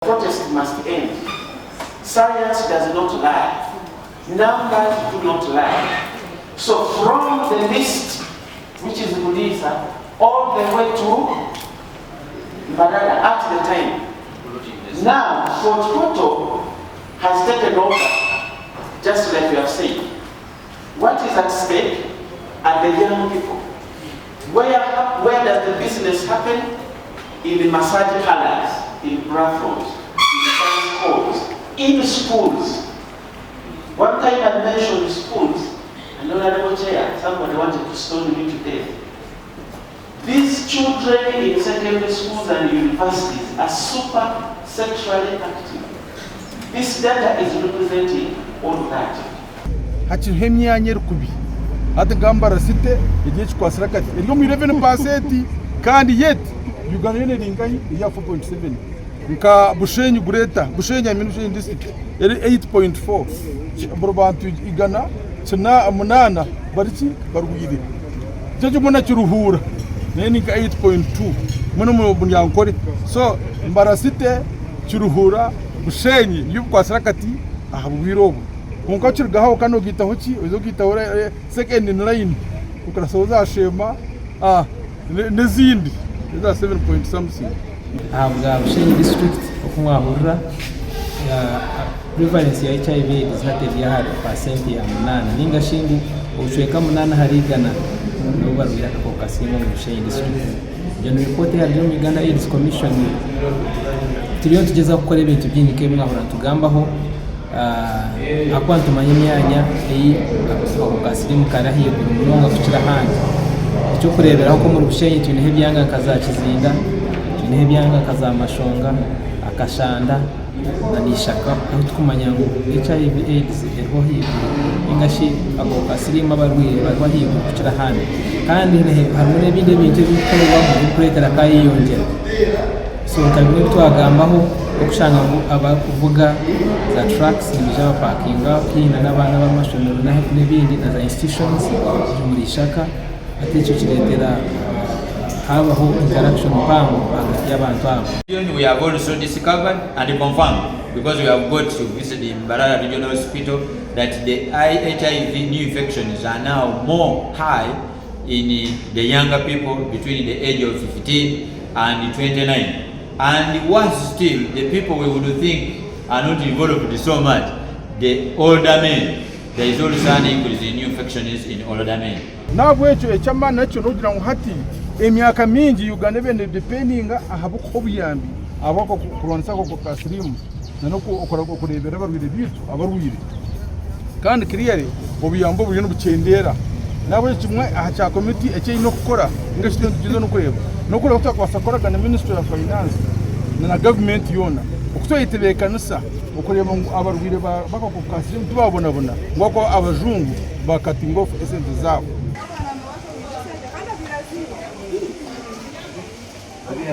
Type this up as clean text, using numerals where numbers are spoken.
Protest must end. Science does not lie. Numbers do not lie. So from the list, which is Buliisa, all the way to Mbarara at the time. Now, Fort Portal has taken over, just like you have said. What is at stake are the young people. Where, where does the business happen? In the massage parlors, in brothels, in dance halls, in schools. One time I mentioned schools, and Honorable Chair, somebody wanted to stone me to death. These children in secondary schools and universities are super sexually active. This data is representing all that. Hakiriho emyanya erikubi hati nka Mbarara City eri ekikwatsire akati eri omu 11% kandi yet Uganda yoona eri nkahi eri aha 4.7 nka Bushenyi Greater Bushenyi I mean Bushenyi district eri 8.4 buri bantu igana munaana bari ki barwaire nikyo kimwe na Kiruhura nayo ni nka 8.2 mbwenu omu Runyankore so Mbarara City Kiruhura Bushenyi nibyo bikwatsire akati aha bwire obu. Kwonka kirugaho kandi ogaitaho ki? Oza ogaitaho second in line okurasaho za Sheema n'ezindi eza seven point something. Ahabwa Bushenyi district oku mwahurira prevalence ya HIV AIDS hati eri ahari paasenti ya munaana ninga shi ngu obucweka munaana ahari igana nibo barwaire akakooko ka siriimu omu Bushenyi district. Egyo ni ripooti eyarugire omu Uganda AIDS Commission. Turiyo nitugyezaho kukora ebintu bingi nk'ebi mwahurira nitugambaho. Ahakuba nitumanya emyanya ei akakooko ka siriimu kari ahaiguru munonga kukira ahandi. Eky'okureeberaho nk'omuri Bushenyi twineho ebyanga nka za Kizinda, twineho ebyanga nka za Mashonga, Akashanda na Ishaka ahu turikumanya ngu HIV AIDS eriho ahaiguru ninga shi akakooko ka siriimu abarwaire bariho ahaiguru kukira ahandi. Kandi harimu n'ebindi ebintu ebirikukorwamu ebirikureetera kayeyongyera. So nka bimwe ebi twagambaho okushanga ngu abarikuvuga za trucks nibaija bapakinga haihi n'abaana b'amashomero n'ebindi na za institutions omuri Ishaka hati ekyo kireetera habaho interaction mpango ahagati y'abantu abo. We have also discovered and confirmed because we have got to visit the Mbarara Regional Hospital that the HIV new infections are now more high in the younger people between the age of 15 and 29 and worse still the people we would think are not involved so much the older men there is also an increase in new infections in older men. N'ahabw'ekyo eky'amaani nakyo n'okugira ngu hati emyaka mingi Uganda ebaire nedependinga aha b'okuha obuyambi ahabw'okurwanisa akakooko ka siriimu na n'okureeberera abarwaire baitu abarwaire. Kandi clearly obuyambi oburiyo nibukyendeera. N'ahabw'ekyo kimwe aha kya komiti eki eine okukora ninga eki turiyo nitugyezaho n'okureeba n'okureeba oku twakubaasa kukoragana na ministry ya finance na gavumenti yoona oku twayetebeekanisa okureeba ngu abarwaire b'akakooko ka siriimu tibabonabona ngu ahabw'okuba abajungu ba cutting off esente zaabo.